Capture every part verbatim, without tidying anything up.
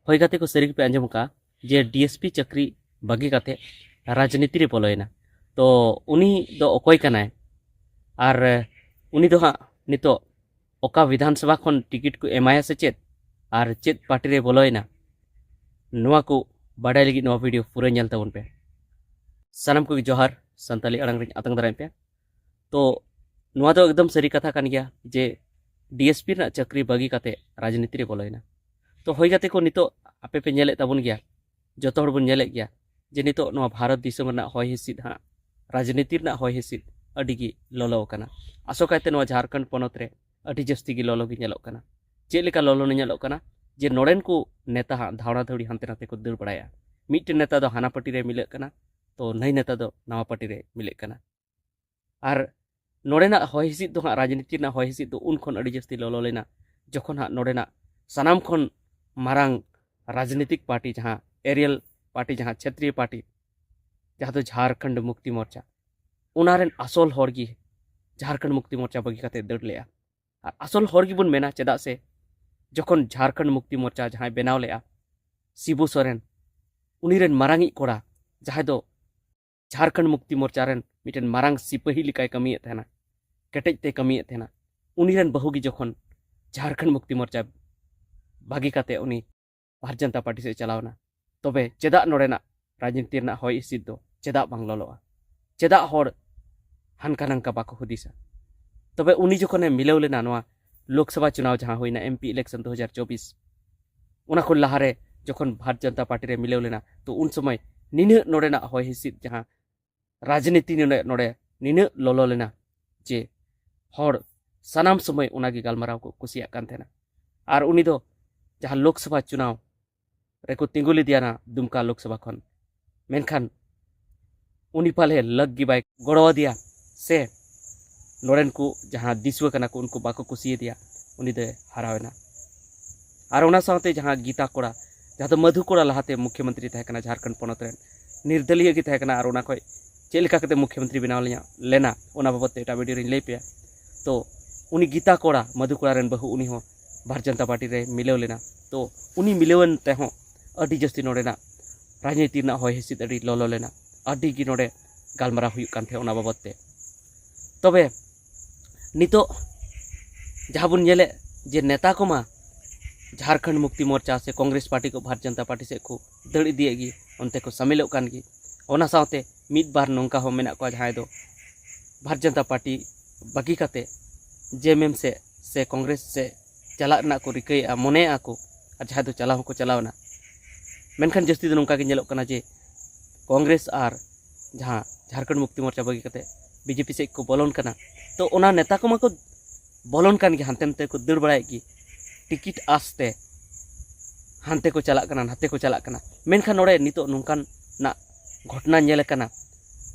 ᱦᱳᱭ ᱜᱟᱛᱮ ᱠᱚ, ᱥᱟᱹᱨᱤ ᱜᱮᱯᱮ ᱟᱸᱡᱚᱢ ᱟᱠᱟᱫᱼᱟ ᱡᱮ ᱰᱤᱮᱥᱯᱤ ᱪᱟᱹᱠᱨᱤ ᱵᱟᱹᱜᱤ ᱠᱟᱛᱮ ᱨᱟᱡᱽᱱᱤᱛᱤ ᱨᱮ ᱵᱚᱞᱚᱭᱮᱱᱟ᱾ ᱛᱚ ᱩᱱᱤ ᱫᱚ ᱚᱠᱚᱭ ᱠᱟᱱᱟᱭ? ᱟᱨ ᱩᱱᱤ ᱫᱚ ᱦᱟᱸᱜ ᱱᱤᱛᱚᱜ ᱚᱠᱟ ᱵᱤᱫᱷᱟᱱ ᱥᱚᱵᱷᱟ ᱠᱷᱚᱱ ᱴᱤᱠᱤᱴ ᱠᱚ ᱮᱢᱟᱭᱟ ᱥᱮ ᱪᱮᱫ, ᱟᱨ ᱪᱮᱫ ᱯᱟᱨᱴᱤ ᱨᱮ ᱵᱚᱞᱚᱭᱮᱱᱟ, ᱱᱚᱣᱟ ᱠᱚ ᱵᱟᱰᱟᱭ ᱞᱟᱹᱜᱤᱫ ᱱᱚᱣᱟ ᱵᱷᱤᱰᱤᱭᱳ ᱯᱩᱨᱟᱹ ᱧᱮᱞ ᱛᱟᱵᱚᱱ ᱯᱮ᱾ ᱥᱟᱱᱟᱢ ᱠᱚᱜᱮ ᱡᱚᱦᱟᱨ, ᱥᱟᱱᱛᱟᱞᱤ ᱟᱲᱟᱝ ᱨᱤᱧ ᱟᱛᱟᱝ ᱫᱟᱨᱟᱢ ᱯᱮ᱾ ᱛᱚ ᱱᱚᱣᱟ ᱫᱚ ᱮᱠᱫᱚᱢ ᱥᱟᱹᱨᱤ ᱠᱟᱛᱷᱟ ᱠᱟᱱ ᱜᱮᱭᱟ ᱡᱮ ᱰᱤᱮᱥᱯᱤ ᱨᱮᱱᱟᱜ ᱪᱟᱹᱠᱨᱤ ᱵᱟᱹᱜᱤ ᱠᱟᱛᱮ ᱨᱟᱡᱽᱱᱤᱛᱤ ᱨᱮ ᱵᱚᱞᱚᱭᱮᱱᱟ᱾ ᱛᱚ ᱦᱳᱭ ᱜᱟᱛᱮ ᱠᱚ, ᱱᱤᱛᱚᱜ ᱟᱯᱮ ᱯᱮ ᱧᱮᱞᱮᱫ ᱛᱟᱵᱚᱱ ᱜᱮᱭᱟ, ᱡᱚᱛᱚ ᱦᱚᱲ ᱵᱚᱱ ᱧᱮᱞᱮᱫ ᱜᱮᱭᱟ ᱡᱮ ᱱᱤᱛᱚᱜ ᱱᱚᱣᱟ ᱵᱷᱟᱨᱚᱛ ᱫᱤᱥᱚᱢ ᱨᱮᱱᱟᱜ ᱦᱚᱭ ᱦᱤᱸᱥᱤᱫ ᱦᱟᱸᱜ, ᱨᱟᱡᱽᱱᱤᱛᱤ ᱨᱮᱱᱟᱜ ᱦᱚᱭ ᱦᱤᱸᱥᱤᱫ ᱟᱹᱰᱤ ᱜᱮ ᱞᱚᱞᱚ ᱟᱠᱟᱱᱟ᱾ ᱟᱥᱚᱠᱟᱭᱛᱮ ᱱᱚᱣᱟ ᱡᱷᱟᱲᱠᱷᱚᱸᱰ ᱯᱚᱱᱚᱛ ᱨᱮ ᱟᱹᱰᱤ ᱡᱟᱹᱥᱛᱤ ᱜᱮ ᱞᱚᱞᱚ ᱜᱮ ᱧᱮᱞᱚᱜ ᱠᱟᱱᱟ᱾ ᱪᱮᱫ ᱞᱮᱠᱟ ᱞᱚᱞᱚ ᱧᱮᱞᱚᱜ ᱠᱟᱱᱟ? ᱡᱮ ᱱᱚᱰᱮᱱ ᱠᱚ ᱱᱮᱛᱟ ᱦᱟᱸᱜ ᱫᱷᱟᱣᱲᱟ ᱫᱷᱟᱹᱣᱲᱤ ᱦᱟᱱᱛᱮ ᱱᱟᱛᱮ ᱠᱚ ᱫᱟᱹᱲ ᱵᱟᱲᱟᱭᱟ᱾ ᱢᱤᱫᱴᱮᱱ ᱱᱮᱛᱟ ᱫᱚ ᱦᱟᱱᱟ ᱯᱟᱨᱴᱤ ᱨᱮ ᱢᱤᱞᱟᱹᱜ ᱠᱟᱱᱟ, ᱛᱚ ᱱᱟᱹᱭ ᱱᱮᱛᱟ ᱫᱚ ᱱᱟᱣᱟ ᱯᱟᱨᱴᱤ ᱨᱮ ᱢᱤᱞᱟᱹᱜ ᱠᱟᱱᱟ᱾ ᱟᱨ ᱱᱚᱰᱮᱱᱟᱜ ᱦᱚᱭ ᱦᱤᱸᱥᱤᱫ ᱫᱚ ᱦᱟᱸᱜ, ᱨᱟᱡᱽᱱᱤᱛᱤ ᱨᱮᱱᱟᱜ ᱦᱚᱭ ᱦᱤᱸᱥᱤᱫ ᱫᱚ ᱩᱱ ᱠᱷᱚᱱ ᱟᱹᱰᱤ ᱡᱟᱹᱥᱛᱤ ᱞᱚᱞᱚ ᱞᱮᱱᱟ, ᱡᱚᱠᱷᱚᱱ ᱦᱟᱸᱜ ᱱᱚᱰᱮᱱᱟᱜ ᱥᱟᱱᱟᱢ ᱠᱷᱚᱱ ᱢᱟᱨᱟᱝ ᱨᱟᱡᱽᱱᱤᱛᱤᱠ ᱯᱟᱨᱴᱤ, ᱡᱟᱦᱟᱸ ᱮᱨᱤᱭᱟᱞ ᱯᱟᱨᱴᱤ, ᱡᱟᱦᱟᱸ ᱪᱷᱮᱛᱨᱤᱭᱚ ᱯᱟᱨᱴᱤ, ᱡᱟᱦᱟᱸ ᱫᱚ ᱡᱷᱟᱨᱠᱷᱚᱸᱰ ᱢᱩᱠᱛᱤ ᱢᱳᱨᱪᱟ, ᱚᱱᱟ ᱨᱮᱱ ᱟᱥᱚᱞ ᱦᱚᱲ ᱜᱮ ᱡᱷᱟᱨᱠᱷᱚᱸᱰ ᱢᱩᱠᱛᱤ ᱢᱳᱨᱪᱟ ᱵᱟᱹᱜᱤ ᱠᱟᱛᱮ ᱫᱟᱹᱲ ᱞᱮᱜᱼᱟ᱾ ᱟᱨ ᱟᱥᱚᱞ ᱦᱚᱲ ᱜᱮᱵᱚᱱ ᱢᱮᱱᱟ, ᱪᱮᱫᱟᱜ ᱥᱮ ᱡᱚᱠᱷᱚᱱ ᱡᱷᱟᱨᱠᱷᱚᱸᱰ ᱢᱩᱠᱛᱤ ᱢᱳᱨᱪᱟ ᱡᱟᱦᱟᱸᱭ ᱵᱮᱱᱟᱣ ᱞᱮᱜᱼᱟ, ᱥᱤᱵᱩ ᱥᱚᱨᱮᱱ, ᱩᱱᱤ ᱨᱮᱱ ᱢᱟᱨᱟᱝᱤᱡ ᱠᱚᱲᱟ, ᱡᱟᱦᱟᱸᱭ ᱫᱚ ᱡᱷᱟᱨᱠᱷᱚᱸᱰ ᱢᱩᱠᱛᱤ ᱢᱳᱨᱪᱟ ᱨᱮᱱ ᱢᱤᱫᱴᱮᱱ ᱢᱟᱨᱟᱝ ᱥᱤᱯᱟᱹᱦᱤ ᱞᱮᱠᱟᱭ ᱠᱟᱹᱢᱤᱭᱮᱫ ᱛᱟᱦᱮᱱᱟ, ᱠᱮᱴᱮᱡ ᱛᱮᱭ ᱠᱟᱹᱢᱤᱭᱮᱫ ᱛᱟᱦᱮᱱᱟ, ᱩᱱᱤ ᱨᱮᱱ ᱵᱟᱹᱦᱩ ᱜᱮ ᱡᱚᱠᱷᱚᱱ ᱡᱷᱟᱨᱠᱷᱚᱸᱰ ᱢᱩᱠᱛᱤ ᱢᱳᱨᱪᱟ ᱵᱟᱹᱜᱤ ᱠᱟᱛᱮ ᱩᱱᱤ ᱵᱷᱟᱨᱚᱛ ᱡᱚᱱᱚᱛᱟ ᱯᱟᱨᱴᱤ ᱥᱮᱫ ᱪᱟᱞᱟᱣ ᱮᱱᱟ, ᱛᱚᱵᱮ ᱪᱮᱫᱟᱜ ᱱᱚᱰᱮᱱᱟᱜ ᱨᱟᱡᱽᱱᱤᱛᱤ ᱨᱮᱱᱟᱜ ᱦᱚᱭ ᱦᱤᱸᱥᱤᱫ ᱫᱚ ᱪᱮᱫᱟᱜ ᱵᱟᱝ ᱞᱚᱞᱚᱜᱼᱟ? ᱪᱮᱫᱟᱜ ᱦᱚᱲ ᱦᱟᱱᱠᱟ ᱱᱟᱝᱠᱟ ᱵᱟᱠᱚ ᱦᱩᱫᱤᱥᱟ? ᱛᱚᱵᱮ ᱩᱱᱤ ᱡᱚᱠᱷᱚᱱᱮ ᱢᱤᱞᱟᱹᱣ ᱞᱮᱱᱟ ᱱᱚᱣᱟ ᱞᱳᱠᱥᱚᱵᱷᱟ ᱪᱩᱱᱟᱣ ᱡᱟᱦᱟᱸ ᱦᱩᱭᱱᱟ, ᱮᱢᱯᱤ ᱤᱞᱮᱠᱥᱚᱱ ᱫᱩ ᱦᱟᱡᱟᱨ ᱪᱚᱵᱵᱤᱥ, ᱚᱱᱟ ᱠᱷᱚᱱ ᱞᱟᱦᱟᱨᱮ ᱡᱚᱠᱷᱚᱱ ᱵᱷᱟᱨᱚᱛ ᱡᱚᱱᱚᱛᱟ ᱯᱟᱨᱴᱤ ᱨᱮ ᱢᱤᱞᱟᱹᱣ ᱞᱮᱱᱟ, ᱛᱚ ᱩᱱ ᱥᱚᱢᱚᱭ ᱱᱤᱱᱟᱹᱜ ᱱᱚᱰᱮᱱᱟᱜ ᱦᱚᱭ ᱦᱤᱸᱥᱤᱫ ᱡᱟᱦᱟᱸ ᱨᱟᱡᱽᱱᱤᱛᱤ ᱱᱚᱰᱮ, ᱱᱚᱰᱮ ᱱᱤᱱᱟᱹᱜ ᱞᱚᱞᱚ ᱞᱮᱱᱟ ᱡᱮ ᱦᱚᱲ ᱥᱟᱱᱟᱢ ᱥᱚᱢᱚᱭ ᱚᱱᱟᱜᱮ ᱜᱟᱞᱢᱟᱨᱟᱣ ᱠᱚ ᱠᱩᱥᱤᱭᱟᱜ ᱠᱟᱱ ᱛᱟᱦᱮᱱᱟ᱾ ᱟᱨ ᱩᱱᱤ ᱫᱚ ᱡᱟᱦᱟᱸ ᱞᱳᱠᱥᱚᱵᱷᱟ ᱪᱩᱱᱟᱣ ᱨᱮᱠᱚ ᱛᱤᱸᱜᱩ ᱞᱮᱫᱮᱭᱟ ᱱᱟ ᱫᱩᱢᱠᱟ ᱞᱳᱠᱥᱚᱵᱷᱟ ᱠᱷᱚᱱ, ᱢᱮᱱᱠᱷᱟᱱ ᱩᱱᱤ ᱯᱟᱞᱮ ᱞᱟᱹᱠ ᱜᱮ ᱵᱟᱭ ᱜᱚᱲᱚ ᱟᱫᱮᱭᱟ, ᱥᱮ ᱱᱚᱰᱮᱱ ᱠᱚ ᱡᱟᱦᱟᱸ ᱫᱤᱥᱩᱣᱟᱹ ᱠᱟᱱᱟ ᱠᱚ, ᱩᱱᱠᱩ ᱵᱟᱠᱚ ᱠᱩᱥᱤᱭᱟᱫᱮᱭᱟ, ᱩᱱᱤ ᱫᱚᱭ ᱦᱟᱨᱟᱣᱮᱱᱟ᱾ ᱟᱨ ᱚᱱᱟ ᱥᱟᱶᱛᱮ ᱡᱟᱦᱟᱸ ᱜᱤᱛᱟ ᱠᱚᱲᱟ, ᱡᱟᱦᱟᱸ ᱫᱚ ᱢᱟᱫᱷᱩ ᱠᱚᱲᱟ ᱞᱟᱦᱟᱛᱮ ᱢᱩᱠᱷᱭᱚᱢᱚᱱᱛᱨᱤ ᱛᱟᱦᱮᱸ ᱠᱟᱱᱟ ᱡᱷᱟᱲᱠᱷᱚᱸᱰ ᱯᱚᱱᱚᱛ ᱨᱮᱱ, ᱱᱤᱨᱫᱚᱞᱤᱭᱟᱹ ᱜᱮ ᱛᱟᱦᱮᱸ ᱠᱟᱱᱟ, ᱟᱨ ᱚᱱᱟ ᱠᱷᱚᱱ ᱪᱮᱫ ᱞᱮᱠᱟ ᱠᱟᱛᱮ ᱢᱩᱠᱷᱭᱚᱢᱚᱱᱛᱨᱤ ᱵᱮᱱᱟᱣ ᱞᱮᱱᱟ, ᱞᱮᱱᱟ, ᱚᱱᱟ ᱵᱟᱵᱚᱫ ᱛᱮ ᱮᱴᱟᱜ ᱵᱷᱤᱰᱤᱭᱳ ᱨᱤᱧ ᱞᱟᱹᱭ ᱯᱮᱭᱟ᱾ ᱛᱚ ᱩᱱᱤ ᱜᱤᱛᱟ ᱠᱚᱲᱟ, ᱢᱟᱫᱷᱩ ᱠᱚᱲᱟ ᱨᱮᱱ ᱵᱟᱹᱦᱩ, ᱩᱱᱤ ᱦᱚᱸ ᱵᱷᱟᱨᱚᱛ ᱡᱚᱱᱚᱛᱟ ᱯᱟᱨᱴᱤ ᱨᱮ ᱢᱤᱞᱟᱹᱣ ᱞᱮᱱᱟ᱾ ᱛᱚ ᱩᱱᱤ ᱢᱤᱞᱟᱹᱣᱮᱱ ᱛᱮᱦᱚᱸ ᱟᱹᱰᱤ ᱡᱟᱹᱥᱛᱤ ᱱᱚᱰᱮᱱᱟᱜ ᱨᱟᱡᱽᱱᱤᱛᱤ ᱨᱮᱱᱟᱜ ᱦᱚᱭ ᱦᱤᱸᱥᱤᱫ ᱟᱹᱰᱤ ᱞᱚᱞᱚ ᱞᱮᱱᱟ᱾ ᱟᱹᱰᱤ ᱜᱮ ᱱᱚᱰᱮ ᱜᱟᱞᱢᱟᱨᱟᱣ ᱦᱩᱭᱩᱜ ᱠᱟᱱ ᱛᱟᱦᱮᱸᱫ ᱚᱱᱟ ᱵᱟᱵᱚᱛ ᱛᱮ᱾ ᱛᱚᱵᱮ ᱱᱤᱛᱚᱜ ᱡᱟᱦᱟᱸ ᱵᱚᱱ ᱧᱮᱞᱮᱫ ᱡᱮ ᱱᱮᱛᱟ ᱠᱚᱢᱟ ᱡᱷᱟᱲᱠᱷᱚᱸᱰ ᱢᱩᱠᱛᱤ ᱢᱳᱨᱪᱟ ᱥᱮ ᱠᱚᱝᱜᱨᱮᱥ ᱯᱟᱨᱴᱤ ᱠᱚ ᱵᱷᱟᱨᱚᱛ ᱡᱚᱱᱚᱛᱟ ᱯᱟᱨᱴᱤ ᱥᱮᱫ ᱠᱚ ᱫᱟᱹᱲ ᱤᱫᱤᱭᱮᱫ ᱜᱮ, ᱚᱱᱛᱮ ᱠᱚ ᱥᱟᱢᱤᱞᱚᱜ ᱠᱟᱱ ᱜᱮ᱾ ᱚᱱᱟ ᱥᱟᱶᱛᱮ ᱢᱤᱫ ᱵᱟᱨ ᱱᱚᱝᱠᱟ ᱦᱚᱸ ᱢᱮᱱᱟᱜ ᱠᱚᱣᱟ ᱡᱟᱦᱟᱸᱭ ᱫᱚ ᱵᱷᱟᱨᱚᱛ ᱡᱚᱱᱚᱛᱟ ᱯᱟᱨᱴᱤ ᱵᱟᱹᱜᱤ ᱠᱟᱛᱮ ᱡᱮ ᱮᱢ ᱮᱢ ᱥᱮᱫ ᱥᱮ ᱠᱚᱝᱜᱨᱮᱥ ᱥᱮᱫ ᱪᱟᱞᱟᱜ ᱨᱮᱱᱟᱜ ᱠᱚ ᱨᱤᱠᱟᱹᱭᱮᱫᱼᱟ, ᱢᱚᱱᱮᱭᱮᱫᱼᱟ ᱠᱚ, ᱟᱨ ᱡᱟᱦᱟᱸᱭ ᱫᱚ ᱪᱟᱞᱟᱣ ᱦᱚᱸᱠᱚ ᱪᱟᱞᱟᱣ ᱮᱱᱟ᱾ ᱢᱮᱱᱠᱷᱟᱱ ᱡᱟᱹᱥᱛᱤ ᱫᱚ ᱱᱚᱝᱠᱟ ᱜᱮ ᱧᱮᱞᱚᱜ ᱠᱟᱱᱟ ᱡᱮ ᱠᱚᱝᱜᱨᱮᱥ ᱟᱨ ᱡᱟᱦᱟᱸ ᱡᱷᱟᱲᱠᱷᱚᱸᱰ ᱢᱩᱠᱛᱤ ᱢᱳᱨᱪᱟ ᱵᱟᱹᱜᱤ ᱠᱟᱛᱮ ᱵᱤᱡᱮᱯᱤ ᱥᱮᱫ ᱠᱚ ᱵᱚᱞᱚᱱ ᱠᱟᱱᱟ᱾ ᱛᱚ ᱚᱱᱟ ᱱᱮᱛᱟ ᱠᱚᱢᱟ ᱠᱚ ᱵᱚᱞᱚᱱ ᱠᱟᱱ ᱜᱮ, ᱦᱟᱱᱛᱮ ᱱᱟᱛᱮ ᱠᱚ ᱫᱟᱹᱲ ᱵᱟᱲᱟᱭᱮᱫ ᱜᱮ, ᱴᱤᱠᱤᱴ ᱟᱥᱛᱮ ᱦᱟᱱᱛᱮ ᱠᱚ ᱪᱟᱞᱟᱜ ᱠᱟᱱᱟ, ᱱᱟᱛᱮ ᱠᱚ ᱪᱟᱞᱟᱜ ᱠᱟᱱᱟ᱾ ᱢᱮᱱᱠᱷᱟᱱ ᱱᱚᱰᱮ ᱱᱤᱛᱚᱜ ᱱᱚᱝᱠᱟᱱᱟᱜ ᱜᱷᱚᱴᱚᱱᱟ ᱧᱮᱞ ᱟᱠᱟᱱᱟ,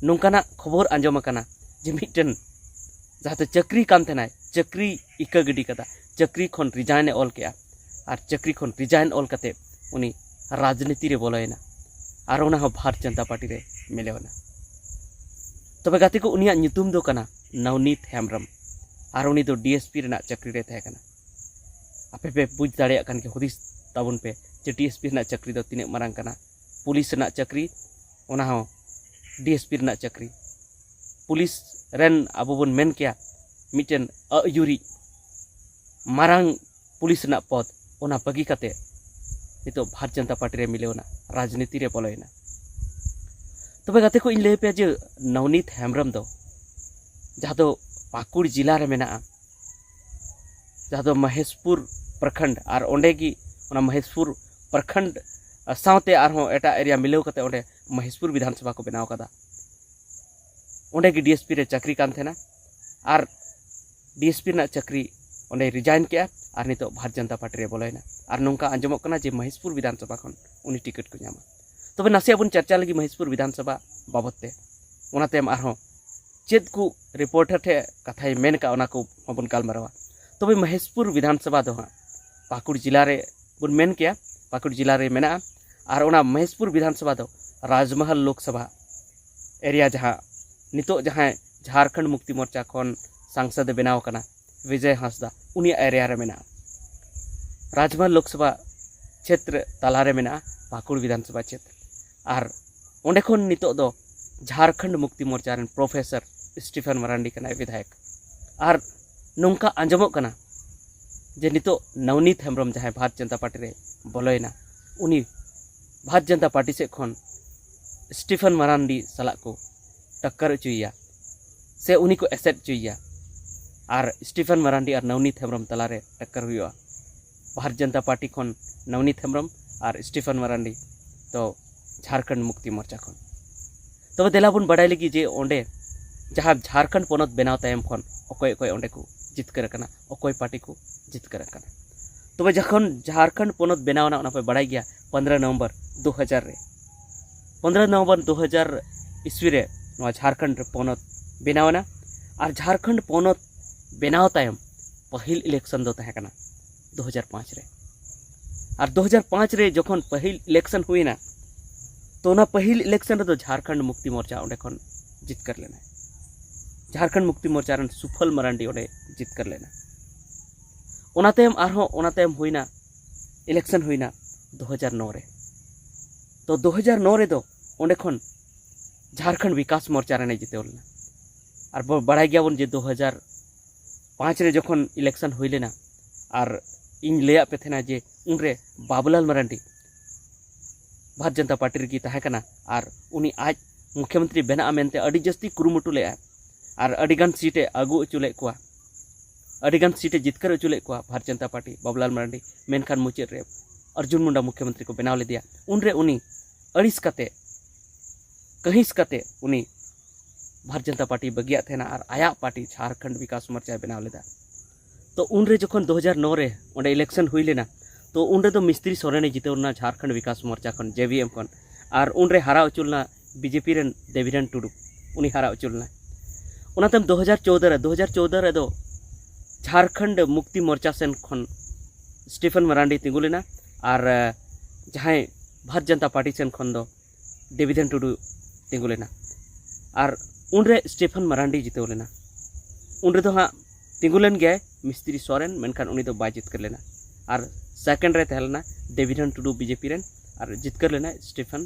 ᱱᱚᱝᱠᱟᱱᱟᱜ ᱠᱷᱚᱵᱚᱨ ᱟᱸᱡᱚᱢ ᱟᱠᱟᱱᱟ ᱡᱮ ᱢᱤᱫᱴᱮᱱ ᱡᱟᱦᱟᱸ ᱫᱚ ᱪᱟᱹᱠᱨᱤ ᱠᱟᱱ ᱛᱟᱦᱮᱱᱟᱭ, ᱪᱟᱹᱠᱨᱤ ᱤᱠᱟᱹ ᱜᱤᱰᱤ ᱠᱟᱫᱟ, ᱪᱟᱹᱠᱨᱤ ᱠᱷᱚᱱ ᱨᱤᱡᱟᱭᱤᱱ ᱮ ᱚᱞ ᱠᱮᱜᱼᱟ᱾ ᱟᱨ ᱪᱟᱹᱠᱨᱤ ᱠᱷᱚᱱ ᱨᱤᱡᱟᱭᱤᱱ ᱚᱞ ᱠᱟᱛᱮ ᱩᱱᱤ ᱨᱟᱡᱽᱱᱤᱛᱤ ᱨᱮ ᱵᱚᱞᱚᱭᱮᱱᱟ, ᱟᱨ ᱚᱱᱟ ᱦᱚᱸ ᱵᱷᱟᱨᱚᱛ ᱡᱚᱱᱚᱛᱟ ᱯᱟᱨᱴᱤ ᱨᱮ ᱢᱤᱞᱟᱹᱣ ᱮᱱᱟ᱾ ᱛᱚᱵᱮ ᱜᱟᱛᱮ ᱠᱚ, ᱩᱱᱤᱭᱟᱜ ᱧᱩᱛᱩᱢ ᱫᱚ ᱠᱟᱱᱟ ᱱᱚᱣᱱᱤᱛ ᱦᱮᱢᱵᱨᱚᱢ, ᱟᱨ ᱩᱱᱤ ᱫᱚ ᱰᱤ ᱮᱥ ᱯᱤ ᱨᱮᱱᱟᱜ ᱪᱟᱹᱠᱨᱤ ᱨᱮ ᱛᱟᱦᱮᱸ ᱠᱟᱱᱟ᱾ ᱟᱯᱮ ᱯᱮ ᱵᱩᱡᱽ ᱫᱟᱲᱮᱭᱟᱜ ᱠᱟᱱ ᱜᱮᱭᱟ, ᱦᱩᱫᱤᱥ ᱛᱟᱵᱚᱱ ᱯᱮ ᱡᱮ ᱰᱤ ᱮᱥ ᱯᱤ ᱨᱮᱱᱟᱜ ᱪᱟᱹᱠᱨᱤ ᱫᱚ ᱛᱤᱱᱟᱹᱜ ᱢᱟᱨᱟᱝ ᱠᱟᱱᱟ, ᱯᱩᱞᱤᱥ ᱨᱮᱱᱟᱜ ᱪᱟᱹᱠᱨᱤ, ᱚᱱᱟ ᱦᱚᱸ ᱰᱤ ᱮᱥ ᱯᱤ ᱨᱮᱱᱟᱜ ᱪᱟᱹᱠᱨᱤ᱾ ᱯᱩᱞᱤᱥ ᱨᱮᱱ ᱟᱵᱚ ᱵᱚᱱ ᱢᱮᱱ ᱠᱮᱭᱟ ᱢᱤᱫᱴᱮᱱ ᱟᱹᱭᱩᱨᱤᱡ ᱢᱟᱨᱟᱝ ᱯᱩᱞᱤᱥ ᱨᱮᱱᱟᱜ ᱯᱚᱫᱽ, ᱚᱱᱟ ᱵᱟᱹᱜᱤ ᱠᱟᱛᱮ ᱱᱤᱛᱚᱜ ᱵᱷᱟᱨᱚᱛ ᱡᱚᱱᱚᱛᱟ ᱯᱟᱨᱴᱤ ᱨᱮ ᱢᱤᱞᱟᱹᱣ ᱮᱱᱟ, ᱨᱟᱡᱽᱱᱤᱛᱤ ᱨᱮ ᱵᱚᱞᱚᱭᱮᱱᱟ᱾ ᱛᱚᱵᱮ ᱜᱟᱛᱮ ᱠᱚ, ᱤᱧ ᱞᱟᱹᱭ ᱟᱯᱮᱭᱟ ᱡᱮ ᱱᱚᱣᱱᱤᱛ ᱦᱮᱢᱵᱨᱚᱢ ᱫᱚ ᱡᱟᱦᱟᱸ ᱫᱚ ᱯᱟᱹᱠᱩᱲ ᱡᱮᱞᱟ ᱨᱮ ᱢᱮᱱᱟᱜᱼᱟ, ᱡᱟᱦᱟᱸ ᱫᱚ ᱢᱚᱦᱮᱥᱯᱩᱨ ᱯᱨᱚᱠᱷᱚᱸᱰ, ᱟᱨ ᱚᱸᱰᱮ ᱜᱮ ᱚᱱᱟ ᱢᱚᱦᱮᱥᱯᱩᱨ ᱯᱨᱚᱠᱷᱚᱸᱰ ᱥᱟᱶᱛᱮ ᱟᱨᱦᱚᱸ ᱮᱴᱟᱜ ᱮᱨᱤᱭᱟ ᱢᱤᱞᱟᱹᱣ ᱠᱟᱛᱮ ᱚᱸᱰᱮ ᱢᱚᱦᱮᱥᱯᱩᱨ ᱵᱤᱫᱷᱟᱱ ᱥᱚᱵᱷᱟ ᱠᱚ ᱵᱮᱱᱟᱣ ᱠᱟᱫᱟ᱾ ᱚᱸᱰᱮ ᱜᱮ ᱰᱤ ᱮᱥ ᱯᱤ ᱨᱮ ᱪᱟᱹᱠᱨᱤ ᱠᱟᱱ ᱛᱟᱦᱮᱱᱟ, ᱟᱨ ᱰᱤ ᱮᱥ ᱯᱤ ᱨᱮᱱᱟᱜ ᱪᱟᱹᱠᱨᱤ ᱚᱸᱰᱮᱭ ᱨᱤᱡᱟᱭᱤᱱ ᱠᱮᱜᱼᱟ, ᱟᱨ ᱱᱤᱛᱚᱜ ᱵᱷᱟᱨᱚᱛ ᱡᱚᱱᱚᱛᱟ ᱯᱟᱨᱴᱤ ᱨᱮ ᱵᱚᱞᱚᱭᱮᱱᱟ᱾ ᱟᱨ ᱱᱚᱝᱠᱟ ᱟᱸᱡᱚᱢᱚᱜ ᱠᱟᱱᱟ ᱡᱮ ᱢᱚᱦᱮᱥᱯᱩᱨ ᱵᱤᱫᱷᱟᱱ ᱥᱚᱵᱷᱟ ᱠᱷᱚᱱ ᱩᱱᱤ ᱴᱤᱠᱤᱴ ᱠᱚ ᱧᱟᱢᱟ᱾ ᱛᱚᱵᱮ ᱱᱟᱥᱮᱭᱟᱜ ᱵᱚᱱ ᱪᱟᱨᱪᱟ ᱞᱮᱜᱮ ᱢᱚᱦᱮᱥᱯᱩᱨ ᱵᱤᱫᱷᱟᱱ ᱥᱚᱵᱷᱟ ᱵᱟᱵᱚᱛ ᱛᱮ, ᱚᱱᱟ ᱛᱟᱭᱚᱢ ᱟᱨᱦᱚᱸ ᱪᱮᱫ ᱠᱚ ᱨᱤᱯᱳᱨᱴᱟᱨ ᱴᱷᱮᱱ ᱠᱟᱛᱷᱟᱭ ᱢᱮᱱ ᱠᱟᱜ, ᱚᱱᱟ ᱠᱚ ᱦᱚᱸᱵᱚᱱ ᱜᱟᱞᱢᱟᱨᱟᱣᱟ᱾ ᱛᱚᱵᱮ ᱢᱚᱦᱮᱥᱯᱩᱨ ᱵᱤᱫᱷᱟᱱ ᱥᱚᱵᱷᱟ ᱫᱚ ᱦᱟᱸᱜ ᱯᱟᱹᱠᱩᱲ ᱡᱮᱞᱟ ᱨᱮ ᱵᱚᱱ ᱢᱮᱱ ᱠᱮᱭᱟ, ᱯᱟᱹᱠᱩᱲ ᱡᱮᱞᱟ ᱨᱮ ᱢᱮᱱᱟᱜᱼᱟ᱾ ᱟᱨ ᱚᱱᱟ ᱢᱚᱦᱮᱥᱯᱩᱨ ᱵᱤᱫᱷᱟᱱ ᱥᱚᱵᱷᱟ ᱫᱚ ᱨᱟᱡᱽᱢᱚᱦᱚᱞ ᱞᱳᱠᱥᱚᱵᱷᱟ ᱮᱨᱤᱭᱟ, ᱡᱟᱦᱟᱸ ᱱᱤᱛᱚᱜ ᱡᱟᱦᱟᱸᱭ ᱡᱷᱟᱲᱠᱷᱚᱸᱰ ᱢᱩᱠᱛᱤ ᱢᱳᱨᱪᱟ ᱠᱷᱚᱱ ᱥᱟᱝᱥᱚᱫ ᱮ ᱵᱮᱱᱟᱣ ᱟᱠᱟᱱᱟ, ᱵᱤᱡᱚᱭ ᱦᱟᱸᱥᱫᱟ, ᱩᱱᱤᱭᱟᱜ ᱮᱨᱤᱭᱟ ᱨᱮ ᱢᱮᱱᱟᱜᱼᱟ᱾ ᱨᱟᱡᱽᱢᱟᱞ ᱞᱳᱠᱥᱚᱵᱷᱟ ᱪᱷᱮᱛᱨᱚ ᱛᱟᱞᱟᱨᱮ ᱢᱮᱱᱟᱜᱼᱟ, ᱯᱟᱹᱠᱩᱲ ᱵᱤᱫᱷᱟᱱ ᱥᱚᱵᱷᱟ ᱪᱷᱮᱛᱨᱚ᱾ ᱟᱨ ᱚᱸᱰᱮ ᱠᱷᱚᱱ ᱱᱤᱛᱚᱜ ᱫᱚ ᱡᱷᱟᱲᱠᱷᱚᱸᱰ ᱢᱩᱠᱛᱤ ᱢᱳᱨᱪᱟ ᱨᱮᱱ ᱯᱨᱚᱯᱷᱮᱥᱚᱨ ᱥᱴᱤᱯᱷᱮᱱ ᱢᱟᱨᱟᱱᱰᱤ ᱠᱟᱱᱟᱭ ᱵᱤᱫᱷᱟᱭᱚᱠ᱾ ᱟᱨ ᱱᱚᱝᱠᱟ ᱟᱸᱡᱚᱢᱚᱜ ᱠᱟᱱᱟ ᱡᱮ ᱱᱤᱛᱚᱜ ᱱᱚᱣᱱᱤᱛ ᱦᱮᱢᱵᱨᱚᱢ, ᱡᱟᱦᱟᱸᱭ ᱵᱷᱟᱨᱚᱛ ᱡᱚᱱᱚᱛᱟ ᱯᱟᱨᱴᱤ ᱨᱮ ᱵᱚᱞᱚᱭᱮᱱᱟ, ᱩᱱᱤ ᱵᱷᱟᱨᱚᱛ ᱡᱚᱱᱚᱛᱟ ᱯᱟᱨᱴᱤ ᱥᱮᱫ ᱠᱷᱚᱱ ᱥᱴᱤᱯᱷᱮᱱ ᱢᱟᱨᱟᱱᱰᱤ ᱥᱟᱞᱟᱜ ᱠᱚ ᱴᱟᱠᱠᱟᱨ ᱦᱚᱪᱚᱭᱮᱭᱟ ᱥᱮ ᱩᱱᱤ ᱠᱚ ᱮᱥᱮᱫ ᱦᱚᱪᱚᱭᱮᱭᱟ᱾ ᱟᱨ ᱥᱴᱤᱯᱷᱮᱱ ᱢᱟᱨᱟᱱᱰᱤ ᱟᱨ ᱱᱚᱣᱱᱤᱛ ᱦᱮᱢᱵᱨᱚᱢ ᱛᱟᱞᱟᱨᱮ ᱴᱟᱠᱠᱟᱨ ᱦᱩᱭᱩᱜᱼᱟ᱾ ᱵᱷᱟᱨᱚᱛ ᱡᱚᱱᱚᱛᱟ ᱯᱟᱨᱴᱤ ᱠᱷᱚᱱ ᱱᱚᱣᱱᱤᱛ ᱦᱮᱢᱵᱨᱚᱢ ᱟᱨ ᱥᱴᱤᱯᱷᱮᱱ ᱢᱟᱨᱟᱱᱰᱤ ᱫᱚ ᱡᱷᱟᱲᱠᱷᱚᱸᱰ ᱢᱩᱠᱛᱤ ᱢᱳᱨᱪᱟ ᱠᱷᱚᱱ᱾ ᱛᱚᱵᱮ ᱫᱮᱞᱟ ᱵᱚᱱ ᱵᱟᱰᱟᱭ ᱞᱮᱜᱮ ᱡᱮ ᱚᱸᱰᱮ ᱡᱟᱦᱟᱸ ᱡᱷᱟᱲᱠᱷᱚᱸᱰ ᱯᱚᱱᱚᱛ ᱵᱮᱱᱟᱣ ᱛᱟᱭᱚᱢ ᱠᱷᱚᱱ ᱚᱠᱚᱭ ᱚᱠᱚᱭ ᱚᱸᱰᱮ ᱠᱚ ᱡᱤᱛᱠᱟᱹᱨ ᱟᱠᱟᱱᱟ, ᱚᱠᱚᱭ ᱯᱟᱨᱴᱤ ᱠᱚ ᱡᱤᱛᱠᱟᱹᱨ ᱟᱠᱟᱱᱟ᱾ ᱛᱚᱵᱮ ᱡᱚᱠᱷᱚᱱ ᱡᱷᱟᱲᱠᱷᱚᱸᱰ ᱯᱚᱱᱚᱛ ᱵᱮᱱᱟᱣ ᱮᱱᱟ, ᱚᱱᱟ ᱯᱮ ᱵᱟᱲᱟᱭ ᱜᱮᱭᱟ, ᱯᱚᱱᱫᱽᱨᱚ ᱱᱚᱵᱷᱮᱢᱵᱚᱨ ᱫᱩ ᱦᱟᱡᱟᱨ ᱨᱮ, ᱯᱚᱱᱫᱽᱨᱚ ᱱᱚᱵᱷᱮᱢᱵᱚᱨ ᱫᱩ ᱦᱟᱡᱟᱨ ᱤᱥᱣᱤ ᱨᱮ ᱱᱚᱣᱟ ᱡᱷᱟᱲᱠᱷᱚᱸᱰ ᱨᱮ ᱯᱚᱱᱚᱛ ᱵᱮᱱᱟᱣ ᱮᱱᱟ᱾ ᱟᱨ ᱡᱷᱟᱲᱠᱷᱚᱸᱰ ᱯᱚᱱᱚᱛ ᱵᱮᱱᱟᱣ ᱛᱟᱭᱚᱢ ᱯᱟᱹᱦᱤᱞ ᱤᱞᱮᱠᱥᱚᱱ ᱫᱚ ᱛᱟᱦᱮᱸ ᱠᱟᱱᱟ ᱫᱩ ᱦᱟᱡᱟᱨ ᱯᱟᱸᱪ ᱨᱮ᱾ ᱟᱨ ᱫᱩ ᱦᱟᱡᱟᱨ ᱯᱟᱸᱪ ᱨᱮ ᱡᱚᱠᱷᱚᱱ ᱯᱟᱹᱦᱤᱞ ᱤᱞᱮᱠᱥᱚᱱ ᱦᱩᱭᱮᱱᱟ, ᱛᱚ ᱚᱱᱟ ᱯᱟᱹᱦᱤᱞ ᱤᱞᱮᱠᱥᱚᱱ ᱨᱮᱫᱚ ᱡᱷᱟᱲᱠᱷᱚᱸᱰ ᱢᱩᱠᱛᱤ ᱢᱳᱨᱪᱟ ᱚᱸᱰᱮ ᱠᱷᱚᱱ ᱡᱤᱛᱠᱟᱹᱨ ᱞᱮᱱᱟᱭ᱾ ᱡᱷᱟᱲᱠᱷᱚᱸᱰ ᱢᱩᱠᱛᱤ ᱢᱳᱨᱪᱟ ᱨᱮᱱ ᱥᱩᱯᱷᱚᱞ ᱢᱟᱨᱟᱱᱰᱤ ᱚᱸᱰᱮ ᱡᱤᱛᱠᱟᱹᱨ ᱞᱮᱱᱟ᱾ ᱚᱱᱟ ᱛᱟᱭᱚᱢ ᱟᱨᱦᱚᱸ, ᱚᱱᱟ ᱛᱟᱭᱚᱢ ᱦᱩᱭᱱᱟ, ᱤᱞᱮᱠᱥᱚᱱ ᱦᱩᱭᱱᱟ ᱫᱩ ᱦᱟᱡᱟᱨ ᱱᱚ ᱨᱮ᱾ ᱛᱚ ᱫᱩ ᱦᱟᱡᱟᱨ ᱱᱚ ᱨᱮᱫᱚ ᱚᱸᱰᱮ ᱠᱷᱚᱱ ᱡᱷᱟᱲᱠᱷᱚᱸᱰ ᱵᱤᱠᱟᱥ ᱢᱳᱨᱪᱟ ᱨᱮᱱᱮ ᱡᱤᱛᱟᱹᱣ ᱞᱮᱱᱟ᱾ ᱟᱨ ᱵᱚ-, ᱵᱟᱲᱟᱭ ᱜᱮᱭᱟᱵᱚᱱ ᱡᱮ ᱫᱩ ᱦᱟᱡᱟᱨ ᱯᱟᱸᱪ ᱨᱮ ᱡᱚᱠᱷᱚᱱ ᱤᱞᱮᱠᱥᱚᱱ ᱦᱩᱭ ᱞᱮᱱᱟ, ᱟᱨ ᱤᱧ ᱞᱟᱹᱭᱟᱫ ᱯᱮ ᱛᱟᱦᱮᱱᱟ ᱡᱮ ᱩᱱᱨᱮ ᱵᱟᱵᱩᱞᱟᱞ ᱢᱟᱨᱟᱱᱰᱤ ᱵᱷᱟᱨᱚᱛ ᱡᱚᱱᱚᱛᱟ ᱯᱟᱨᱴᱤ ᱨᱮᱜᱮ ᱛᱟᱦᱮᱸ ᱠᱟᱱᱟ, ᱟᱨ ᱩᱱᱤ ᱟᱡ ᱢᱩᱠᱷᱭᱚᱢᱚᱱᱛᱨᱤ ᱵᱮᱱᱟᱜᱼᱟ ᱢᱮᱱᱛᱮ ᱟᱹᱰᱤ ᱡᱟᱹᱥᱛᱤ ᱠᱩᱨᱩᱢᱩᱴᱩ ᱞᱮᱫᱼᱟ, ᱟᱨ ᱟᱹᱰᱤᱜᱟᱱ ᱥᱤᱴ ᱮ ᱟᱹᱜᱩ ᱦᱚᱪᱚ ᱞᱮᱫ ᱠᱚᱣᱟ, ᱟᱹᱰᱤᱜᱟᱱ ᱥᱤᱴ ᱮ ᱡᱤᱛᱠᱟᱹᱨ ᱦᱚᱪᱚ ᱞᱮᱫ ᱠᱚᱣᱟ ᱵᱷᱟᱨᱚᱛ ᱡᱚᱱᱚᱛᱟ ᱯᱟᱨᱴᱤ, ᱵᱟᱵᱩᱞᱟᱞ ᱢᱟᱨᱟᱱᱰᱤ᱾ ᱢᱮᱱᱠᱷᱟᱱ ᱢᱩᱪᱟᱹᱫ ᱨᱮ ᱚᱨᱡᱩᱱ ᱢᱩᱱᱰᱟ ᱢᱩᱠᱷᱭᱚᱢᱚᱱᱛᱨᱤ ᱠᱚ ᱵᱮᱱᱟᱣ ᱞᱮᱫᱮᱭᱟ᱾ ᱩᱱᱨᱮ ᱩᱱᱤ ᱟᱹᱲᱤᱥ ᱠᱟᱛᱮ, ᱠᱟᱹᱦᱤᱥ ᱠᱟᱛᱮ ᱩᱱᱤ ᱵᱷᱟᱨᱚᱛ ᱡᱚᱱᱚᱛᱟ ᱯᱟᱨᱴᱤ ᱵᱟᱹᱜᱤᱭᱟᱫ ᱛᱟᱦᱮᱱᱟ ᱟᱨ ᱟᱭᱟᱜ ᱯᱟᱨᱴᱤ ᱡᱷᱟᱲᱠᱷᱚᱸᱰ ᱵᱤᱠᱟᱥ ᱢᱳᱨᱪᱟᱭ ᱵᱮᱱᱟᱣ ᱞᱮᱫᱟ᱾ ᱛᱚ ᱩᱱᱨᱮ ᱡᱚᱠᱷᱚᱱ ᱫᱩ ᱦᱟᱡᱟᱨ ᱱᱚ ᱨᱮ ᱚᱸᱰᱮ ᱤᱞᱮᱠᱥᱚᱱ ᱦᱩᱭ ᱞᱮᱱᱟ, ᱛᱚ ᱩᱱᱨᱮ ᱫᱚ ᱢᱤᱥᱛᱨᱤ ᱥᱚᱨᱮᱱᱮ ᱡᱤᱛᱟᱹᱣ ᱞᱮᱱᱟ ᱡᱷᱟᱲᱠᱷᱚᱸᱰ ᱵᱤᱠᱟᱥ ᱢᱳᱨᱪᱟ ᱠᱷᱚᱱ, ᱡᱮ ᱵᱤ ᱮᱢ ᱠᱷᱚᱱ᱾ ᱟᱨ ᱩᱱᱨᱮ ᱦᱟᱨᱟ ᱦᱚᱪᱚ ᱞᱮᱱᱟ ᱵᱤ ᱡᱮ ᱯᱤ ᱨᱮᱱ ᱫᱮᱵᱤᱨᱮᱱ ᱴᱩᱰᱩ, ᱩᱱᱤ ᱦᱟᱨᱟ ᱦᱚᱪᱚ ᱞᱮᱱᱟᱭ᱾ ᱚᱱᱟ ᱛᱟᱭᱚᱢ ᱫᱩ ᱦᱟᱡᱟᱨ ᱪᱳᱣᱫᱚ ᱨᱮ, ᱫᱩ ᱦᱟᱡᱟᱨ ᱪᱳᱣᱫᱚ ᱨᱮᱫᱚ ᱡᱷᱟᱲᱠᱷᱚᱸᱰ ᱢᱩᱠᱛᱤ ᱢᱳᱨᱪᱟ ᱥᱮᱱ ᱠᱷᱚᱱ ᱥᱴᱤᱯᱷᱮᱱ ᱢᱟᱨᱟᱱᱰᱤ ᱛᱤᱸᱜᱩ ᱞᱮᱱᱟ, ᱟᱨ ᱡᱟᱦᱟᱸᱭ ᱵᱷᱟᱨᱚᱛ ᱡᱚᱱᱚᱛᱟ ᱯᱟᱨᱴᱤ ᱥᱮᱱ ᱠᱷᱚᱱ ᱫᱚ ᱫᱮᱵᱤᱫᱷᱮᱱ ᱴᱩᱰᱩ ᱛᱤᱸᱜᱩ ᱞᱮᱱᱟ᱾ ᱟᱨ ᱩᱱᱨᱮ ᱥᱴᱤᱯᱷᱮᱱ ᱢᱟᱨᱟᱱᱰᱤ ᱡᱤᱛᱟᱹᱣ ᱞᱮᱱᱟ᱾ ᱩᱱ ᱨᱮᱫᱚ ᱦᱟᱸᱜ ᱛᱤᱸᱜᱩ ᱞᱮᱱ ᱜᱮᱭᱟᱭ ᱢᱤᱥᱛᱨᱤ ᱥᱚᱨᱮᱱ, ᱢᱮᱱᱠᱷᱟᱱ ᱩᱱᱤ ᱫᱚ ᱵᱟᱭ ᱡᱤᱛᱠᱟᱹᱨ ᱞᱮᱱᱟ᱾ ᱟᱨ ᱥᱮᱠᱮᱱᱰ ᱨᱮ ᱛᱟᱦᱮᱸ ᱞᱮᱱᱟ ᱰᱮᱵᱷᱤᱰ ᱴᱩᱰᱩ ᱵᱤᱡᱮᱯᱤ ᱨᱮᱱ, ᱟᱨ ᱡᱤᱛᱠᱟᱹᱨ ᱞᱮᱱᱟᱭ ᱥᱴᱤᱯᱷᱮᱱ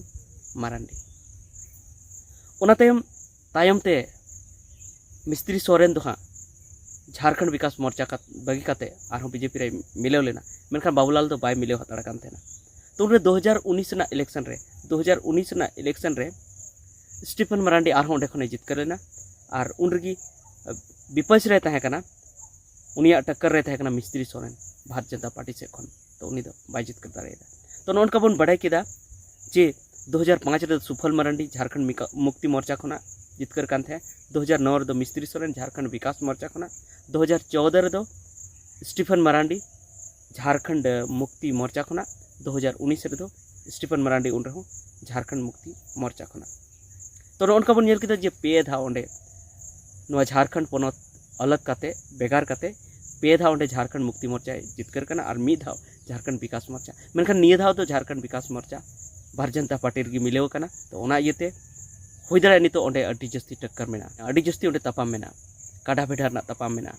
ᱢᱟᱨᱟᱱᱰᱤ᱾ ᱚᱱᱟ ᱛᱟᱭᱚᱢ, ᱛᱟᱭᱚᱢ ᱛᱮ ᱢᱤᱥᱛᱨᱤ ᱥᱚᱨᱮᱱ ᱫᱚ ᱦᱟᱸᱜ ᱡᱷᱟᱲᱠᱷᱚᱸᱰ ᱵᱤᱠᱟᱥ ᱢᱳᱨᱪᱟ ᱠᱟᱛ-, ᱵᱟᱹᱜᱤ ᱠᱟᱛᱮ ᱟᱨᱦᱚᱸ ᱵᱤᱡᱮᱯᱤ ᱨᱮᱭ ᱢᱤᱞᱟᱹᱣ ᱞᱮᱱᱟ, ᱢᱮᱱᱠᱷᱟᱱ ᱵᱟᱵᱩᱞᱟᱞ ᱫᱚ ᱵᱟᱭ ᱢᱤᱞᱟᱹᱣ ᱦᱟᱛᱟᱲ ᱠᱟᱱ ᱛᱟᱦᱮᱱᱟ᱾ ᱛᱚ ᱩᱱᱨᱮ ᱫᱩ ᱦᱟᱡᱟᱨ ᱩᱱᱤᱥ ᱨᱮᱱᱟᱜ ᱤᱞᱮᱠᱥᱚᱱ ᱨᱮ, ᱫᱩ ᱦᱟᱡᱟᱨ ᱩᱱᱤᱥ ᱨᱮᱱᱟᱜ ᱤᱞᱮᱠᱥᱚᱱ ᱨᱮ ᱥᱴᱤᱯᱷᱮᱱ ᱢᱟᱨᱟᱱᱰᱤ ᱟᱨᱦᱚᱸ ᱚᱸᱰᱮ ᱠᱷᱚᱱᱮ ᱡᱤᱛᱠᱟᱹᱨ ᱞᱮᱱᱟ, ᱟᱨ ᱩᱱ ᱨᱮᱜᱮ ᱵᱤᱯᱚᱠᱥ ᱨᱮᱭ ᱛᱟᱦᱮᱸ ᱠᱟᱱᱟ᱾ ᱩᱱᱤᱭᱟᱜ ᱴᱟᱠᱠᱟᱨ ᱨᱮ ᱛᱟᱦᱮᱸ ᱠᱟᱱᱟ ᱢᱤᱥᱛᱨᱤ ᱥᱚᱨᱮᱱ, ᱵᱷᱟᱨᱚᱛ ᱡᱚᱱᱚᱛᱟ ᱯᱟᱨᱴᱤ ᱥᱮᱫ ᱠᱷᱚᱱ᱾ ᱛᱚ ᱩᱱᱤ ᱫᱚ ᱵᱟᱭ ᱡᱤᱛᱠᱟᱹᱨ ᱫᱟᱲᱮᱭᱟᱫᱟ᱾ ᱛᱚ ᱱᱚᱜᱼᱚ ᱱᱚᱝᱠᱟ ᱵᱚᱱ ᱵᱟᱰᱟᱭ ᱠᱮᱫᱟ ᱡᱮ ᱫᱩ ᱦᱟᱡᱟᱨ ᱯᱟᱸᱪ ᱨᱮᱫᱚ ᱥᱩᱯᱷᱚᱞ ᱢᱟᱨᱟᱱᱰᱤ ᱡᱷᱟᱲᱠᱷᱚᱸᱰ ᱢᱤᱠᱟ-, ᱢᱩᱠᱛᱤ ᱢᱳᱨᱪᱟ ᱠᱷᱚᱱᱟᱜ ᱡᱤᱛᱠᱟᱹᱨ ᱠᱟᱱ ᱛᱟᱦᱮᱸᱫ, ᱫᱩ ᱦᱟᱡᱟᱨ ᱱᱚ ᱨᱮᱫᱚ ᱢᱤᱥᱛᱨᱤ ᱥᱚᱨᱮᱱ ᱡᱷᱟᱲᱠᱷᱚᱸᱰ ᱵᱤᱠᱟᱥ ᱢᱳᱨᱪᱟ ᱠᱷᱚᱱᱟᱜ, ᱫᱩ ᱦᱟᱡᱟᱨ ᱪᱳᱣᱫᱚ ᱨᱮᱫᱚ ᱥᱴᱤᱯᱷᱮᱱ ᱢᱟᱨᱟᱱᱰᱤ ᱡᱷᱟᱲᱠᱷᱚᱸᱰ ᱢᱩᱠᱛᱤ ᱢᱳᱨᱪᱟ ᱠᱷᱚᱱᱟᱜ, ᱫᱩ ᱦᱟᱡᱟᱨ ᱩᱱᱤᱥ ᱨᱮᱫᱚ ᱥᱴᱤᱯᱷᱮᱱ ᱢᱟᱨᱟᱱᱰᱤ ᱩᱱ ᱨᱮᱦᱚᱸ ᱡᱷᱟᱲᱠᱷᱚᱸᱰ ᱢᱩᱠᱛᱤ ᱢᱳᱨᱪᱟ ᱠᱷᱚᱱᱟᱜ᱾ ᱛᱚ ᱱᱚᱜᱼᱚ ᱱᱚᱝᱠᱟ ᱵᱚᱱ ᱧᱮᱞ ᱠᱮᱫᱟ ᱡᱮ ᱯᱮ ᱫᱷᱟᱣ ᱚᱸᱰᱮ ᱱᱚᱣᱟ ᱡᱷᱟᱲᱠᱷᱚᱸᱰ ᱯᱚᱱᱚᱛ ᱟᱞᱟᱜᱽ ᱠᱟᱛᱮ, ᱵᱷᱮᱜᱟᱨ ᱠᱟᱛᱮ, ᱯᱮ ᱫᱷᱟᱣ ᱚᱸᱰᱮ ᱡᱷᱟᱲᱠᱷᱚᱸᱰ ᱢᱩᱠᱛᱤ ᱢᱳᱨᱪᱟᱭ ᱡᱤᱛᱠᱟᱹᱨ ᱠᱟᱱᱟ ᱟᱨ ᱢᱤᱫ ᱫᱷᱟᱣ ᱡᱷᱟᱲᱠᱷᱚᱸᱰ ᱵᱤᱠᱟᱥ ᱢᱳᱨᱪᱟ᱾ ᱢᱮᱱᱠᱷᱟᱱ ᱱᱤᱭᱟᱹ ᱫᱷᱟᱣ ᱫᱚ ᱡᱷᱟᱲᱠᱷᱚᱸᱰ ᱵᱤᱠᱟᱥ ᱢᱳᱨᱪᱟ ᱵᱷᱟᱨᱚᱛ ᱡᱚᱱᱚᱛᱟ ᱯᱟᱨᱴᱤ ᱨᱮᱜᱮ ᱢᱤᱞᱟᱹᱣ ᱟᱠᱟᱱᱟ᱾ ᱛᱚ ᱚᱱᱟ ᱤᱭᱟᱹᱛᱮ ᱦᱩᱭ ᱫᱟᱲᱮᱭᱟᱜᱼᱟ ᱱᱤᱛᱚᱜ ᱚᱸᱰᱮ ᱟᱹᱰᱤ ᱡᱟᱹᱥᱛᱤ ᱴᱟᱠᱠᱟᱨ ᱢᱮᱱᱟᱜᱼᱟ, ᱟᱹᱰᱤ ᱡᱟᱹᱥᱛᱤ ᱚᱸᱰᱮ ᱛᱟᱯᱟᱢ ᱢᱮᱱᱟᱜᱼᱟ, ᱠᱟᱰᱟ ᱵᱷᱮᱰᱟ ᱨᱮᱱᱟᱜ ᱛᱟᱯᱟᱢ ᱢᱮᱱᱟᱜᱼᱟ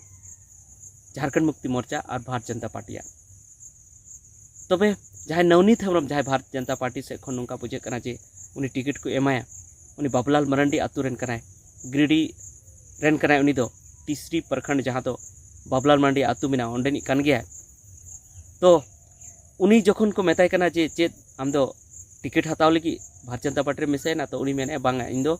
ᱡᱷᱟᱲᱠᱷᱚᱸᱰ ᱢᱩᱠᱛᱤ ᱢᱳᱨᱪᱟ ᱟᱨ ᱵᱷᱟᱨᱚᱛ ᱡᱚᱱᱚᱛᱟ ᱯᱟᱨᱴᱤᱭᱟᱜ᱾ ᱛᱚᱵᱮ ᱡᱟᱦᱟᱸᱭ ᱱᱚᱣᱱᱤᱛ ᱦᱮᱢᱵᱨᱚᱢ, ᱡᱟᱦᱟᱸᱭ ᱵᱷᱟᱨᱚᱛ ᱡᱚᱱᱚᱛᱟ ᱯᱟᱨᱴᱤ ᱥᱮᱫ ᱠᱷᱚᱱ ᱱᱚᱝᱠᱟ ᱵᱩᱡᱷᱟᱹᱜ ᱠᱟᱱᱟ ᱡᱮ ᱩᱱᱤ ᱴᱤᱠᱤᱴ ᱠᱚ ᱮᱢᱟᱭᱟ, ᱩᱱᱤ ᱵᱟᱵᱩᱞᱟᱞ ᱢᱟᱨᱟᱱᱰᱤ ᱟᱛᱳ ᱨᱮᱱ ᱠᱟᱱᱟᱭ, ᱜᱤᱨᱤᱰᱤ ᱨᱮᱱ ᱠᱟᱱᱟᱭ ᱩᱱᱤ ᱫᱚ, ᱴᱤᱥᱨᱤ ᱯᱨᱚᱠᱷᱚᱸᱰ ᱡᱟᱦᱟᱸ ᱫᱚ ᱵᱟᱵᱩᱞᱟᱞ ᱢᱟᱨᱟᱱᱰᱤ ᱟᱛᱳ ᱢᱮᱱᱟᱜᱼᱟ, ᱚᱸᱰᱮᱱᱤᱡ ᱠᱟᱱ ᱜᱮᱭᱟᱭ᱾ ᱛᱚ ᱩᱱᱤ ᱡᱚᱠᱷᱚᱱ ᱠᱚ ᱢᱮᱛᱟᱭ ᱠᱟᱱᱟ ᱡᱮ, "ᱪᱮᱫ ᱟᱢ ᱫᱚ ᱴᱤᱠᱤᱴ ᱦᱟᱛᱟᱣ ᱞᱟᱹᱜᱤᱫ ᱵᱷᱟᱨᱚᱛ ᱡᱚᱱᱚᱛᱟ ᱯᱟᱨᱴᱤ ᱨᱮ ᱢᱮᱥᱟᱭᱮᱱᱟ?" ᱛᱚ ᱩᱱᱤ ᱢᱮᱱᱮᱫᱼᱟ, "ᱵᱟᱝᱟ, ᱤᱧ ᱫᱚ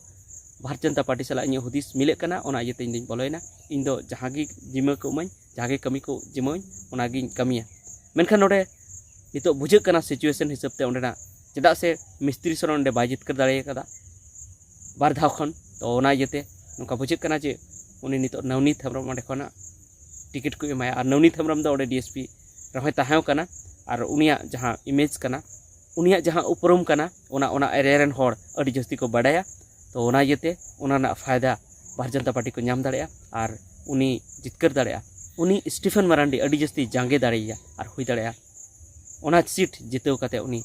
ᱵᱷᱟᱨᱚᱛ ᱡᱚᱱᱚᱛᱟ ᱯᱟᱨᱴᱤ ᱥᱟᱞᱟᱜ ᱤᱧᱟᱹᱜ ᱦᱩᱫᱤᱥ ᱢᱤᱞᱟᱹᱜ ᱠᱟᱱᱟ, ᱚᱱᱟ ᱤᱭᱟᱹᱛᱮ ᱤᱧ ᱫᱚᱧ ᱵᱚᱞᱚᱭᱮᱱᱟ, ᱤᱧ ᱫᱚ ᱡᱟᱦᱟᱸ ᱜᱮ ᱡᱤᱢᱟᱹ ᱠᱚ ᱮᱢᱟᱹᱧ, ᱡᱟᱦᱟᱸ ᱜᱮ ᱠᱟᱹᱢᱤ ᱠᱚ ᱡᱤᱢᱟᱹᱧ, ᱚᱱᱟᱜᱤᱧ ᱠᱟᱹᱢᱤᱭᱟ᱾" ᱢᱮᱱᱠᱷᱟᱱ ᱱᱚᱰᱮ ᱱᱤᱛᱚᱜ ᱵᱩᱡᱷᱟᱹᱜ ᱠᱟᱱᱟ ᱥᱤᱪᱩᱭᱮᱥᱚᱱ ᱦᱤᱥᱟᱹᱵ ᱛᱮ ᱚᱸᱰᱮᱱᱟᱜ, ᱪᱮᱫᱟᱜ ᱥᱮ ᱢᱤᱥᱛᱨᱤ ᱥᱚᱨᱮᱱ ᱚᱸᱰᱮ ᱵᱟᱭ ᱡᱤᱛᱠᱟᱹᱨ ᱫᱟᱲᱮ ᱟᱠᱟᱫᱟ ᱵᱟᱨ ᱫᱷᱟᱣ ᱠᱷᱚᱱ᱾ ᱛᱚ ᱚᱱᱟ ᱤᱭᱟᱹᱛᱮ ᱱᱚᱝᱠᱟ ᱵᱩᱡᱷᱟᱹᱜ ᱠᱟᱱᱟ ᱡᱮ ᱩᱱᱤ ᱱᱤᱛᱚᱜ ᱱᱚᱣᱱᱤᱛ ᱦᱮᱢᱵᱨᱚᱢ ᱚᱸᱰᱮ ᱠᱷᱚᱱᱟᱜ ᱴᱤᱠᱤᱴ ᱠᱚ ᱮᱢᱟᱭᱟ, ᱟᱨ ᱱᱚᱣᱱᱤᱛ ᱦᱮᱢᱵᱨᱚᱢ ᱫᱚ ᱚᱸᱰᱮ ᱰᱤ ᱮᱥ ᱯᱤ ᱨᱮᱦᱚᱸᱭ ᱛᱟᱦᱮᱸ ᱠᱟᱱᱟ, ᱟᱨ ᱩᱱᱤᱭᱟᱜ ᱡᱟᱦᱟᱸ ᱤᱢᱮᱡᱽ ᱠᱟᱱᱟ, ᱩᱱᱤᱭᱟᱜ ᱡᱟᱦᱟᱸ ᱩᱯᱨᱩᱢ ᱠᱟᱱᱟ, ᱚᱱᱟ, ᱚᱱᱟ ᱮᱨᱤᱭᱟ ᱨᱮᱱ ᱦᱚᱲ ᱟᱹᱰᱤ ᱡᱟᱹᱥᱛᱤ ᱠᱚ ᱵᱟᱰᱟᱭᱟ᱾ ᱛᱚ ᱚᱱᱟ ᱤᱭᱟᱹᱛᱮ ᱚᱱᱟ ᱨᱮᱱᱟᱜ ᱯᱷᱟᱭᱫᱟ ᱵᱷᱟᱨᱚᱛ ᱡᱚᱱᱚᱛᱟ ᱯᱟᱨᱴᱤ ᱠᱚ ᱧᱟᱢ ᱫᱟᱲᱮᱭᱟᱜᱼᱟ ᱟᱨ ᱩᱱᱤ ᱡᱤᱛᱠᱟᱹᱨ ᱫᱟᱲᱮᱭᱟᱜᱼᱟ᱾ ᱩᱱᱤ ᱥᱴᱤᱯᱷᱮᱱ ᱢᱟᱨᱟᱱᱰᱤ ᱟᱹᱰᱤ ᱡᱟᱹᱥᱛᱤ ᱡᱟᱸᱜᱮ ᱫᱟᱲᱮᱭᱟᱭᱟ ᱟᱨ ᱦᱩᱭ ᱫᱟᱲᱮᱭᱟᱜᱼᱟ ᱚᱱᱟ ᱥᱤᱴ ᱡᱤᱛᱟᱹᱣ ᱠᱟᱛᱮ ᱩᱱᱤ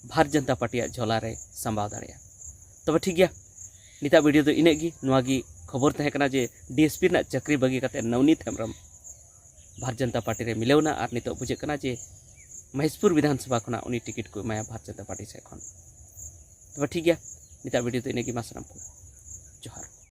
ᱵᱷᱟᱨᱚᱛ ᱡᱚᱱᱚᱛᱟ ᱯᱟᱨᱴᱤᱭᱟᱜ ᱡᱷᱚᱞᱟ ᱨᱮ ᱥᱟᱢᱵᱟᱣ ᱫᱟᱲᱮᱭᱟᱜᱼᱟ᱾ ᱛᱚᱵᱮ ᱴᱷᱤᱠ ᱜᱮᱭᱟ, ᱱᱤᱛᱟᱜ ᱵᱷᱤᱰᱤᱭᱳ ᱫᱚ ᱤᱱᱟᱹᱜ ᱜᱮ᱾ ᱱᱚᱣᱟ ᱜᱮ ᱠᱷᱚᱵᱚᱨ ᱛᱟᱦᱮᱸ ᱠᱟᱱᱟ ᱡᱮ ᱰᱤ ᱮᱥ ᱯᱤ ᱨᱮᱱᱟᱜ ᱪᱟᱹᱠᱨᱤ ᱵᱟᱹᱜᱤ ᱠᱟᱛᱮ ᱱᱚᱣᱱᱤᱛ ᱦᱮᱢᱵᱨᱚᱢ ᱵᱷᱟᱨᱚᱛ ᱡᱚᱱᱚᱛᱟ ᱯᱟᱨᱴᱤ ᱨᱮ ᱢᱤᱞᱟᱹᱣ ᱮᱱᱟ ᱟᱨ ᱱᱤᱛᱚᱜ ᱵᱩᱡᱷᱟᱹᱜ ᱠᱟᱱᱟ ᱡᱮ ᱢᱚᱦᱮᱥᱯᱩᱨ ᱵᱤᱫᱷᱟᱱ ᱥᱚᱵᱷᱟ ᱠᱷᱚᱱᱟᱜ ᱩᱱᱤ ᱴᱤᱠᱤᱴ ᱠᱚ ᱮᱢᱟᱭᱟ ᱵᱷᱟᱨᱚᱛ ᱡᱚᱱᱚᱛᱟ ᱯᱟᱨᱴᱤ ᱥᱮᱫ ᱠᱷᱚᱱ᱾ ᱛᱚᱵᱮ ᱴᱷᱤᱠ ᱜᱮᱭᱟ, ᱱᱤᱛᱟᱜ ᱵᱷᱤᱰᱤᱭᱳ ᱫᱚ ᱤᱱᱟᱹᱜᱮ, ᱢᱟ ᱥᱟᱱᱟᱢ ᱠᱚ